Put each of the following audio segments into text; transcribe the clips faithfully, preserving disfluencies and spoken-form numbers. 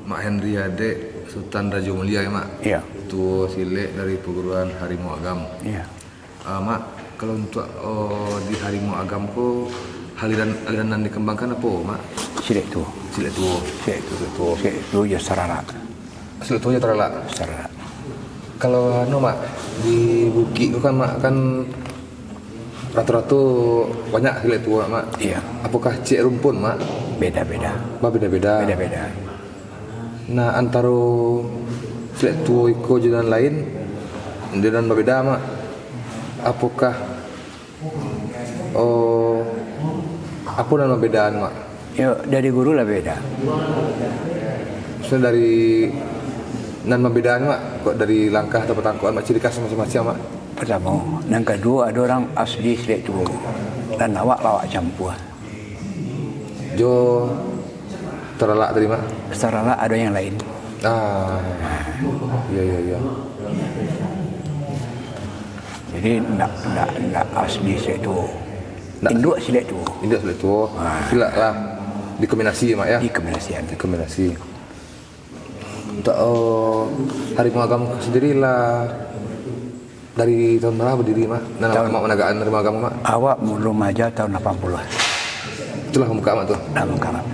Mak Henry Adek, Sutan Rajo Mulia, ya, Mak? Iya. Tuo silek dari Perguruan Harimau Agam. Iya. Ah, Mak, kalau untuak, oh, di Harimau Agam ko, aliran, aliran nan dikembangkan apo, Mak? Silek tuo. Silek tuo. Silek tuo. Silek tuo. Silek tuo jo saralak. Silek tuo jo saralak. Saralak. Kalau anu, Mak, di bukik tu kan, Mak, kan rato-rato banyak silek tuo, Mak. Iya. Apokah ciek rumpun, Mak? Beda-beda. Bah, beda-beda. Beda-beda. Nah, antaro silek tuo iko jo nan lain, jo nan babeda, Mak. Apokah, oh, apo nan mambedaan, Mak? Yo, dari guru lah beda. Maksudnyo dari nan mambedaan, Mak, kok dari langkah atau patangkokan, Mak, ciri khas masing-masing, Mak? Partamo, nan kaduo, ado urang asli silek tuo, nan awak lah awak campua. Jo taralak tadi, Mak? Taralak ado yang lain. Ah, iyo, iyo, iyo. Jadi, ndak, ndak, ndak asli silek tuo. Ndak. Induak silek tuo. Induak silek tuo. Ah. Silek lah. Dikombinasi, Mak, ya? Dikombinasian. Dikombinasi. Untuak, oh, Harimau Agam sendiri lah dari tahun bara badiri, Mak? Nan Tahun Mak managaan Harimau Agam, Mak? Awak mulo maaja tahun lapan puluah. Itulah mambuka, Mak, tu? Lah mambuka, Mak.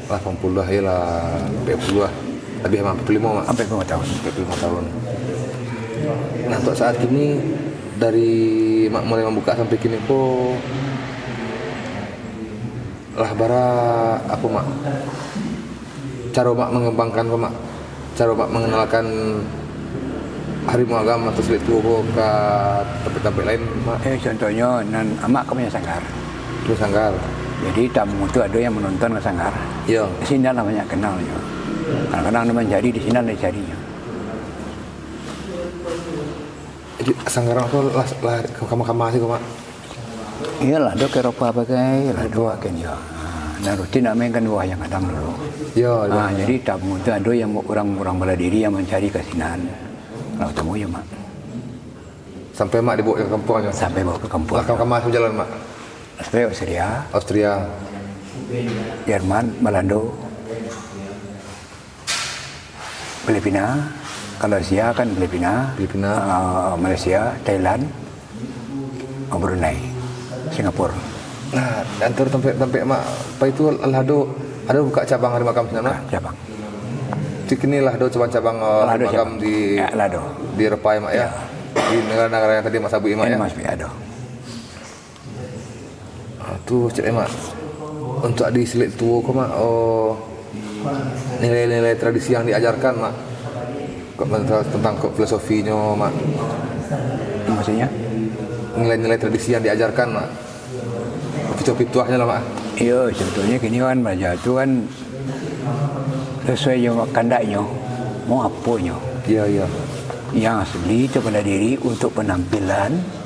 Lapan puluah, iyolah, ampek puluah. Labiah, Mak, ampek puluah limo, Mak? Ampek puluah limo tahun. Ampek puluah limo tahun. Nah, untuak saat kini, dari Mak mulai mambuka sampai kini ko, lah bara, apo, Mak, caro Mak mangambangkan ko, Mak? Caro Mak manganalkan Harimau Agam atau silek tuo ko ka tampek-tampek lain, Mak? Eh, contohnyo, nan amak ka punyo sanggar. Punyo sanggar. Jadi, tamu tu ado yang manonton ka sanggar. Iyo. Sinan lah banyak kenalnyo. Kadang-kadang ado mancari, di sinan lah dicarinyo. Jadi, sanggar ko lah, lah kama-kama siko, Mak? Iyolah, ado keropa bagai, lah ado aken yo. Ha, nan rutin nak main kan wayang gadang dulu. Yo, yo. Ha, jadi tamu tu ado yang urang-urang baladiri yang mancari ka sinan. Lah tamu yo, Mak. Sampai Mak dibawa ka kampuang nyo? Sampai bawa ka kampuang. Lah kama-kama sajalan, Mak? Sampai Austria. Austria. Jerman, Balando. Filipina, kalau Asia kan Filipina, Filipina. Ah, Malaysia, Thailand, ah, Brunei, Singapura. Nah, antaro tampek-tampek Mak pai tu lah ado, ado buka cabang Harimau Agam sinan, Mak? Buka cabang. Kini lah ado cabang-cabang, eh, Lah ado Harimau Agam cabang. di, Ya, lah ado. di Eropa, Mak, ya? Ya. Di negara-negara yang tadi Mak sabuik, Mak, Ya, ya? Mak, ado. Ah, tu cek, Mak. Untuak di silek tuo ko, Mak, oh, nilai-nilai tradisi yang diajarkan, Mak. Kok tentang, tentang kok filosofinyo, Mak. Maksudnyo? Nilai-nilai tradisi yang diajarkan, Mak. Pituah-pituahnyo lah, Mak. Iyo, sebetulnyo kini kan balajar tu kan sesuai jo kandaknyo, mau aponyo. Iyo, iyo. Yang asli tu bala diri untuk penampilan,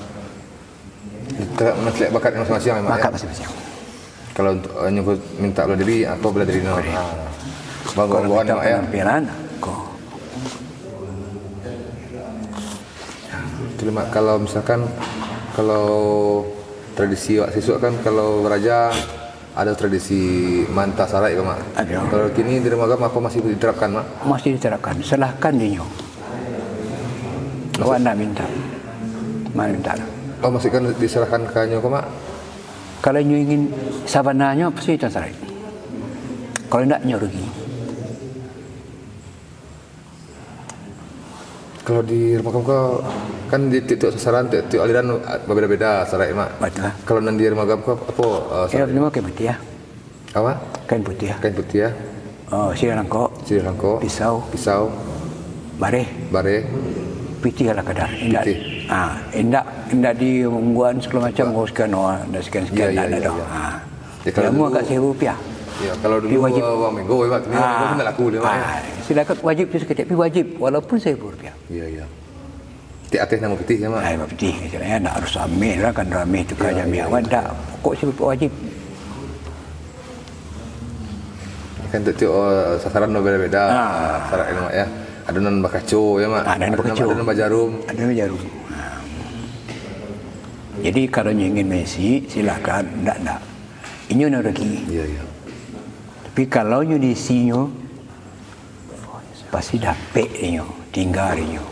Tergantung bakat masing-masing, Mak, ya? Bakat masing-masing. Kalau untuk, eh, nyo mintak bala diri, aku bala diri, no. Boleh. Ah. Kalau Bawaan-bawaan, mintak Mak, ya? Penampilan, ko. Jadi, Mak, kalau misalkan, kalau tradisi awak sisuak kan, kalau baraja, ado tradisi maanta saraik ko, Mak? Ado. Kalau kini di Harimau Agam apo masih diterapkan, Mak? Masih diterapkan. Serahkan dinyo. Awak ndak mintak. Mak mintak. Oh, maksudkan diserahkan ka nyo ko, Mak? Kalau nyo ingin sabananyo, pasti maanta saraik. Kalau ndak, nyo rugi. Kalau di Harimau Agam ko, kan di tiok-tiok sasaran, tiok-tiok aliran babeda-beda saraik, Mak. Batua. Kalau nan di Harimau Agam ko, apo, eh, Iyo, saraik? Memang kain putiah. Apo? Kain putiah. Kain putiah. Oh, siriah langkok. Siriah langkok. Pisau. Pisau. Bareh. Bareh. Pitih ala kadar. Indak, Pitih. ah, indak, indak di ungguan segala macam, Wah. oh, sekian, oh, indak sekian-sekian, Iyo, iyo, indak iyo, ado. iyo. Ah. Ya, kalau Jamu dulu agak seribu rupiah. Ya, kalau dulu Tapi wajib. wang minggu, Mak, kini wang minggu Ah, pun dah laku dia, Mak, ya. ah, silakan wajib tu saketek, tapi wajib walaupun seribu rupiah. Ya, ya. Tiok ateh namo pitih ya, Mak? Ah, namo pitih, istilahnya, ndak harus ameh lah, kan ameh tu kan, Ya, ameh ya, awak ya. ndak, pokok si bapak wajib. Kan tiok-tiok, oh, sasaran beda-beda. Ah. Saraik, Mak, ya. Ado nan bakaco ya, Mak. Ah, ado nan Ado nan, bakaco. ado nan bajarum. Ado nan bajarum. Ah. Jadi, kalau nyo ingin maisi, silakan. Ndak, ndak. Inyo nan rugi. Iya, iya. Tapi kalau nyo diisi nyo, Pasti dapek inyo, tingga inyo.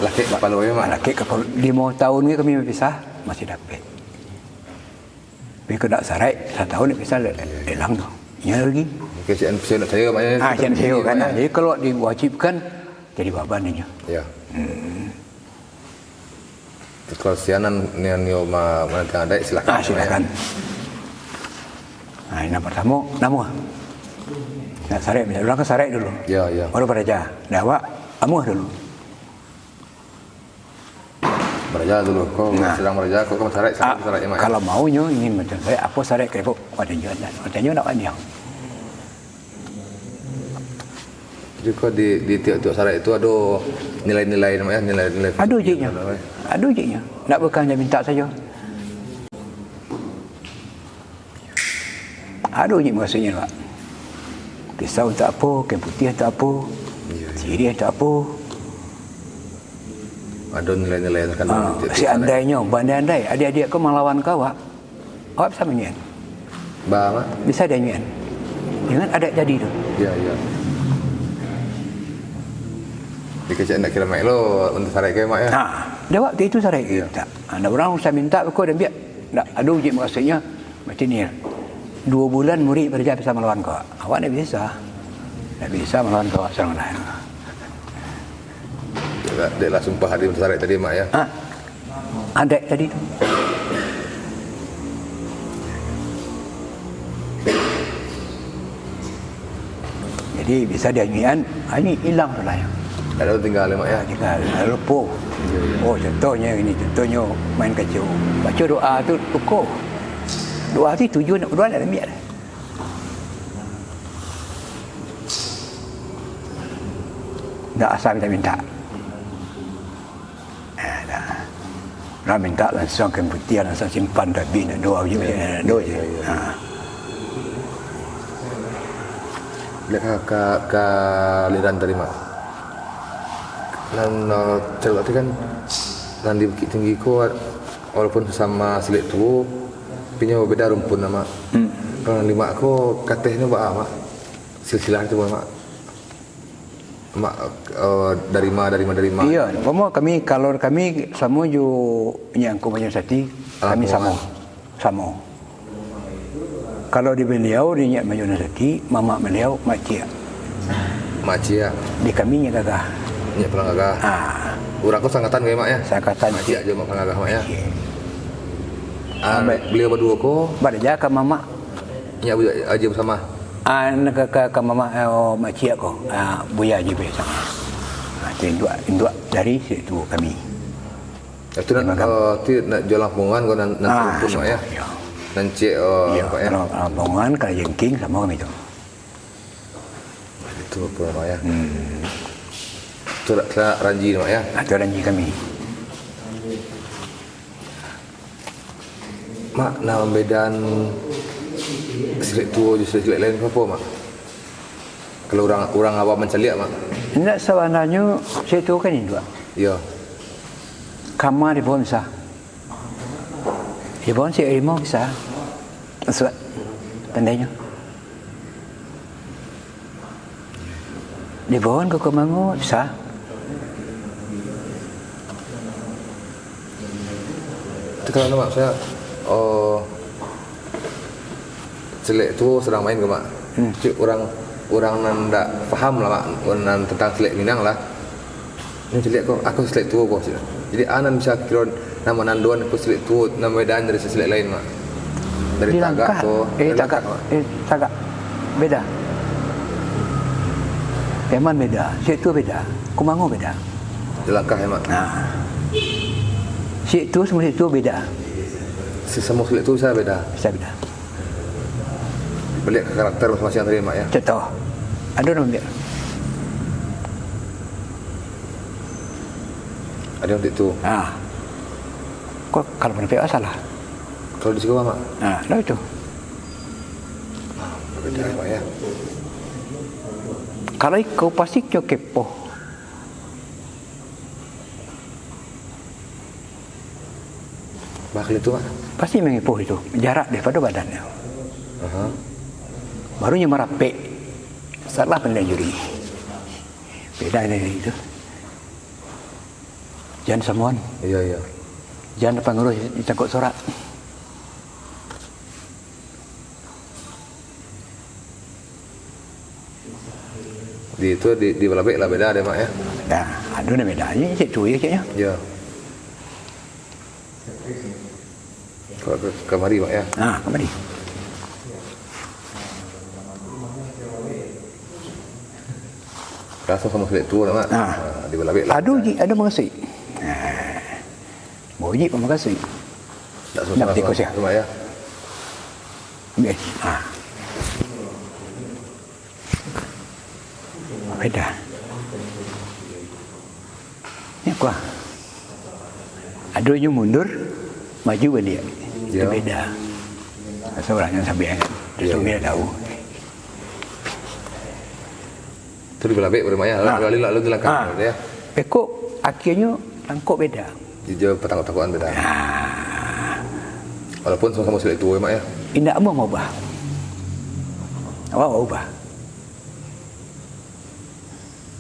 Lakek kapalo, yo, Mak? Lakek kapalo. Limo tahun ni kami bapisah, masih dapek. Tapi kok ndak saraik, satahun ndak bisa le-, lelang tu. Inyo lagi. Mungkin sian, sian ndak sayo, Mak, yo. Ah, sian sayo kan. Nah, jadi kalau diwajibkan, jadi baban inyo. Yo. Hmm. Terus kalau sianan nian yo ma-, manantang adaik, silakan. Ah, silakan. Nah, yang pertama, namuah. Nak saraik, urang kan saraik dulu. Ya, ya. Baru baraja. Dah awak, amuah dulu. Baraja dulu. Kau sedang baraja, kau kan saraik, ah, saraik, Mak, yo? Kalau mau nyo ingin macam saraik, apa saraik kau, kau tanya, kau tanya nak panjang. Jadi, kok di, di tiok-tiok saraik tu ado nilai-nilai, Mak, yo? Nilai-nilai. Ado jiknyo. Ado jiknyo. Ndak bukan nyo minta sajo. Ado jik mukasuiknyo, Pak. Pisau untuak apo, kain putiah untuak apo, siriah untuak apo. Ado nilai-nilai nan kandung di tiok-tiok saraik. Seandainyo, bandai-andai, adiak-adiak ko malawan ka awak, awak bisa manyuikan. Ba, Mak? Bisa dianyuikan. Dengan adaik tadi tu. Ya, ya. Dikecek ndak kira maik lo, untuk saraik ke, Mak, yo? Ha, di awak tu itu saraik kita. Ha, ndak urang usah minta ko diambiak. Ndak, ado jik mukasuiknyo. Macam ni, duo bulan murid baraja bisa malawan ko. Awak ndak bisa. Ndak bisa malawan ko surang lai. Dek lah, dek lah sumpah di saraik tadi, Mak, yo. Ha? Adaik tadi tu. Jadi, bisa dianyuikan, ha, ini ilang tu lah, yo. Ndak ado tingga lai, Mak, yo? Ha, tingga, lupo. Iyo, iyo. Oh, contohnyo ini, contohnyo main kacau. Baco doa tu, lupo. Doa tu tujuan, doa nak ambiak. Ndak asa minta-minta. Eh, dah. Urang minta langsuang kain putiah, langsuang simpan, tapi ndak doa je, ndak doa je. Iyo, iyo. Ha. Baliak ka, ka, ka aliran tadi, Mak. Nan, eh, caliak tadi kan, nan di Bukittinggi ko, walaupun sasamo silek tuo, tapi nyo beda rumpun, Mak. Hmm. Kalau nan di Mak ko, katehnyo baa, Mak? Silsilah tu, Mak. Mak, eh, dari ma, dari ma, dari ma? Iyo, umpamo kami, kalau kami samo jo Nyiak Angku Banyuwangi Sati, kami samo. Samo. Kalau di baliau, di Nyiak Banyuwangi Sati, mamak baliau, Mak Ciak. Mak Ciak. Di kami Nyiak Gagah. Nyiak Palang Gagah. Ah. Urang ko sangkatan ko, Mak, yo? Sangkatan. Mak Ciak jo Mak Palang Gagah, Mak, yo? Iyo. Ah, baliau baduo ko? Baraja ka mamak. Nyiak Abu-, Aji Abdul Samad. Ah, ka, ka, ka mamak, eh, oh, Mak Ciak ko, ah, Buya Aji Abdul Samad. Ah, tu induak, induak dari silek tuo kami. Itu nak, eh, tu nak jualan ponggungan ko nan, nan sarumpun, Mak, yo? Iyo. Nan ciek, eh, iyo, Mak, yo? Kalau, kalau ponggungan, kalau jengking, samo kami tu. Itu apo, Mak, yo? Hmm. Tu ra-, ra-, ranji, Mak, yo? Ah, tu ranji kami. Mak, nan mambedaan silek tuo jo silek-silek lain ko apo, Mak? Kalau urang, urang awam mancaliak, Mak. Indak, sabananyo silek tuo kan induak. Iyo. Kama di bawah bisa. Di bawah silek rimau bisa. Masuak. Tandainyo. Di bawah koko mango bisa. Itu kan, Mak, saya, oh, silek tuo sadang main ko, Mak. Hmm. Cik, urang, urang nan ndak paham lah, Mak, nan tantang silek Minang lah. Nan silek ko, ako silek tuo ko, cik. Jadi, a nan bisa kiro nan manandoan ko silek tuo, nan bedaan dari silek lain, Mak. Dari tagak ko, eh, dari tagak, tagak, Mak. Eh, tagak. Beda. Eman beda, silek tuo beda, kumango beda. Di langkah, yo, Mak? Nah. Silek tuo samo silek tuo beda. Sasamo silek tuo bisa beda? Bisa beda. Baliak ka karakter masing-masing tadi, Mak, yo? Contoh. Ado nan ambiak. Ado nan tu. Ah. Kok kalau panampiak salah? Kalau di siko, Mak? Ah, lah itu. Ah, beda, Mak, yo. Kalau iko pasti kyo kepo. Bakal itu, Mak? Pasti mangipuh itu, jarak daripado badannyo. Aha. Baru nyo marapek. Salah penilaian juri. Beda nilai itu. Jan Samuan. Iyo, iyo. Jan panguruih di Tangkok Sorak. Di itu, di, di Balabek lah beda deh, Mak, ya? Nah, ado nan beda. Ini cek tu ya, cek ya. Iyo. Ka, ka, kamari, Mak, ya? Ah, kamari. Raso samo silik tuo, Mak. Ah. Ah, di Balabek lah. Ado ji, ado mangasuik. Ah. Bawa ji pamakasuik. Tak susah, Mak, ya? Mak, ya? Ambil. Ah. Beda. Ni kuah. Ado nyo mundur, maju baliak. Itu beda. Seorang yang sampai kan. Itu beda tahu. Tu di Balabek, Mak, ya? Lalu, lalu, lalu di Langkang, ya? Pekok, akhirnyo Langkok beda. Di jo patangkok-tangkokan beda. Ah. Walaupun samo-samo silik tuo, Mak, ya? Indak amuah maubah. Awak maubah.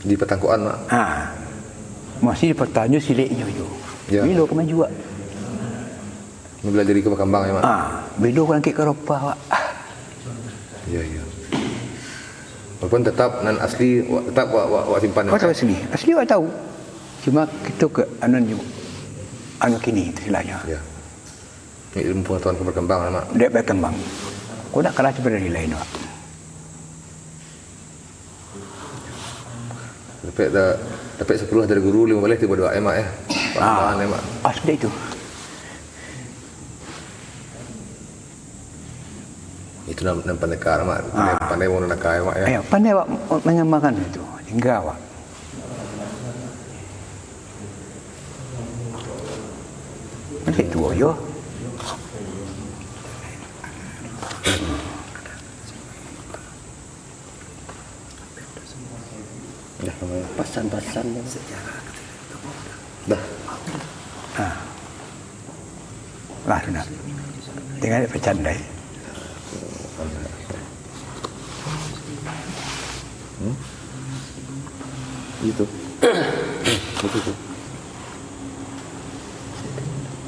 Di patangkokan, Mak? Ha. Masih patangkok siliknyo jo. Ya. Bilo ka maju, Wak? Mambelajari ka bakambang, ya, Mak? Ha. Bilo ka angkek ka ropah, Wak. Ya, ya. Walaupun tetap nan asli, wa-, tetap wa-, wa-, awak simpan, Wak, ya? Asli. Asli awak tahu. Cuma kito ka anu nyo, anu kini istilahnyo. Ya. Ilmu pengetahuan ka bakambang, Mak. Dek bakambang. Ko ndak kalah cuma dari lain, Wak. Dapek da-, dapek sapuluah dari guru, limo baleh tibo dek awak, Mak, ya. Ah, paham, Mak. Asli tu. Itu nan, nan pandekar, Mak. Pandai, ah, pandai mangguno naka, Mak, ya. Ayo, pandai awak mangambangkan itu. Tingga awak. Masih tuo yo. Dah, pasan-pasan. Dah. Ha. Lah, sudah. Tinggal dipacandai. Hmm? Itu. Itu tu.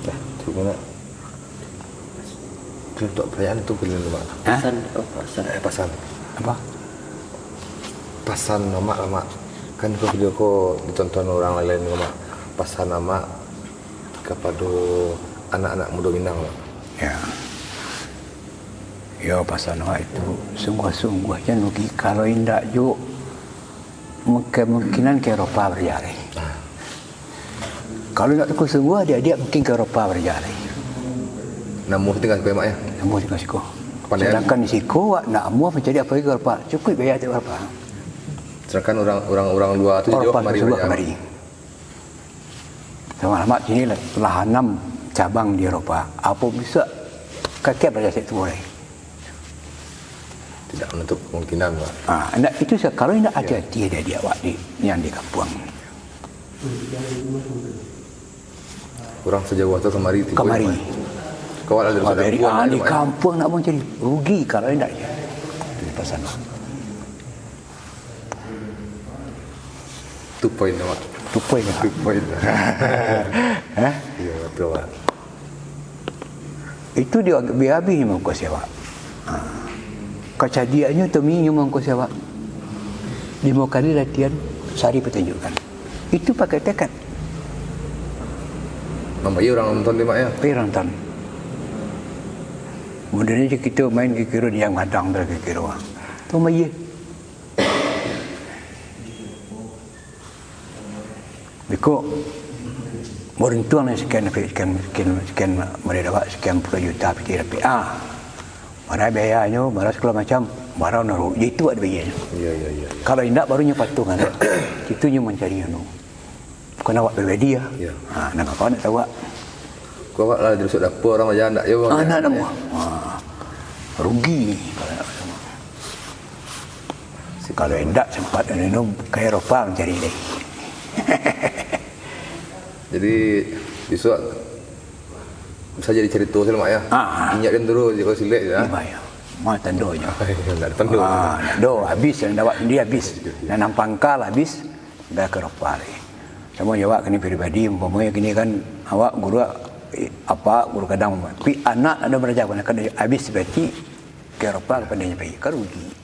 Dah, cukup nak. Itu untuk perayaan tu pilih dulu, Mak. Hah? Pasan, oh, pasan. Eh, pasan. Apa? Pasan, Mak, Mak. Kan ko video ko ditonton urang lain-lain, Mak. Pasan, Mak, kapado anak-anak mudo Minang, Mak. Ya. Yo, pasan awak itu sungguah-sungguah jan rugi. Kalau indak jo, kemungkinan ka Eropa bajalai. Ah. Kalau indak sungguah-sungguah, adiak-adiak mungkin ka Eropa bajalai. Namuah tingga siko, Mak, ya? Namuah tingga siko. Kepandaian. Sedangkan di siko, awak ndak amuah mancari apo lagi ka Eropa. Cukuik baya tu ka Eropa. Sedangkan urang, urang, urang lua tu jo Eropa kamari, Mak, ya? Kamari. Samalam sini lah, lah anam cabang di Eropa. Apo bisa kakek balajar sek tuo lai? Tidak menutup kemungkinan, Pak. Ah, indak, itu sa-, kalau indak hati-hati di, di awak di, yang di kampuang. Urang sajauah tu kamari tibo. Kamari. Kawak lah dari, wah, dari kampuang, ahli kampuang nak mancari. Rugi kalau indak. Itu pasan. Two point, Mak. Two point, Mak. Two point. Hah? Iyo, betul, Mak. Itu dia habis-habis mangko siawak. Ha. Kacadiaknyo tu minyo mangko siawak. Limo kali latihan, sari patunjukan. Itu pakai tekad. Mambayia urang nonton deh, Mak, ya? Bayia urang nonton. Kemudian kito main kiro-kiro di yang gadang tu kiro-kiro. Tu mambayia. Beko, baruntuang lah sekian, sekian, sekian, sekian, mari dapat sekian puluh juta pitih dapek. Ah, bara biayanyo, bara sagalo macam, bara naruh. Jadi tu awak dibayanyo. Iyo, iyo, iyo, iyo. Kalau indak, baru nyo patuh kan. Itu nyo mancari anu. Bukan awak pribadi, ya. Iyo. Ha, nan kawan nak tahu, awak. Kok awak lah dirusak dapur, urang aja ndak, yo, ah, ndak nemu. Ha, rugi kalau ndak. Kalau indak sempat anu, ka Eropa mancari deh. Jadi, bisuak bisa jadi carito sajo, Mak, ya? Ah, ah. Injak den turun, jiko silek, ya? Iyo, Mak, ya. Ma tandonyo. Ndak ado tando. Ah, ndak ado, habis, nan awak sendiri habis. Nan, nan pangka lah habis, dah ka ropa lai. Samo jo awak kini pribadi, umpamonyo kini kan awak guru, eh, apa guru kadang, tapi anak ado baraja, kan habis barati ka ropa ka pandai pai, kan rugi.